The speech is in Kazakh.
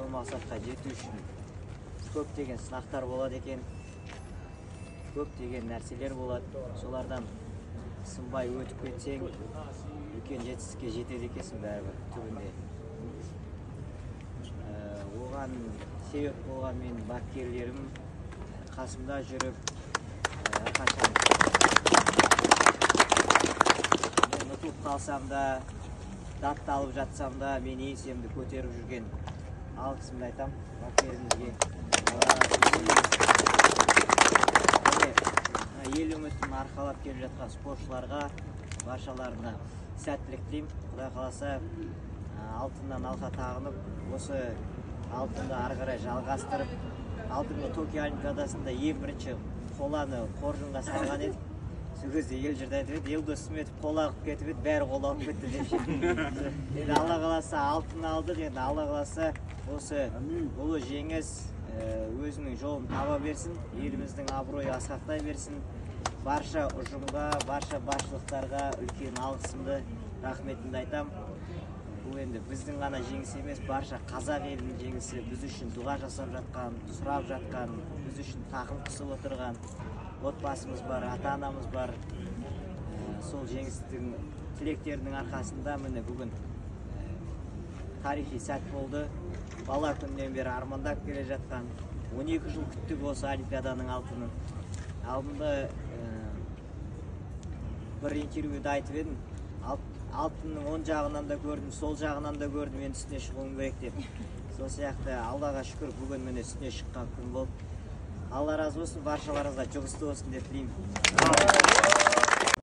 Сол мақсатқа жету үшін көптеген сынақтар болады екен, көптеген нәрселер болады. Солардан сынбай өтіп кетсең, үлкен жетістікке жетеді екенсің бәрібір түбінде. Оған себеп болған менің бапкерлерім, қасымда жүріп, әрқашан мен ұтылып қалсам да, датталып жатсам да, мен еңсемді көтеріп жүрген алғысымды айтам бапкерімізге. Ел үмітін арқалап келе жатқан спортшыларға баршаларына сәттілік тілеймін. Құдай қаласа, алтыннан алқа тағынып, осы алтынды ары қарай жалғастырып, алдыңғы Токио Олимпиадасында ең бірінші қоланы қоржынға салған едік. Сол кезде ел жұрт айтып еді, Елдос Сметов қола қылып кетіп еді, бәрі қола алып кетті деп. Енді Алла қаласа алтын алдық, енді Алла қаласа осы ұлы жеңіс өзінің жолын таба берсін, еліміздің абыройы асқақтай берсін. Барша ұжымға, барша басшылықтарға үлкен алғысымды, рахметімді айтам. Бұл енді біздің ғана жеңіс емес, барша қазақ елінің жеңісі, біз үшін дұға жасап жатқан, сұрап жатқан, біз үшін тақым қысып отырған отбасымыз бар, ата-анамыз бар. Сол жеңістің тілектерінің арқасында міне бүгін тарихи сәт болды. Бала күннен бері армандап келе жатқан, 12 жыл күттік осы Олимпиаданың алтынын. Алдында бір интервьюда айтып едім, алтынның оң жағынан да көрдім, сол жағынан да көрдім, енді үстіне шығуым керек деп. Сол сияқты Аллаға шүкір, бүгін міне үстіне шыққан күн болды. Алла разы болсын, баршаларыңызға жұғысты болсын деп тілеймін.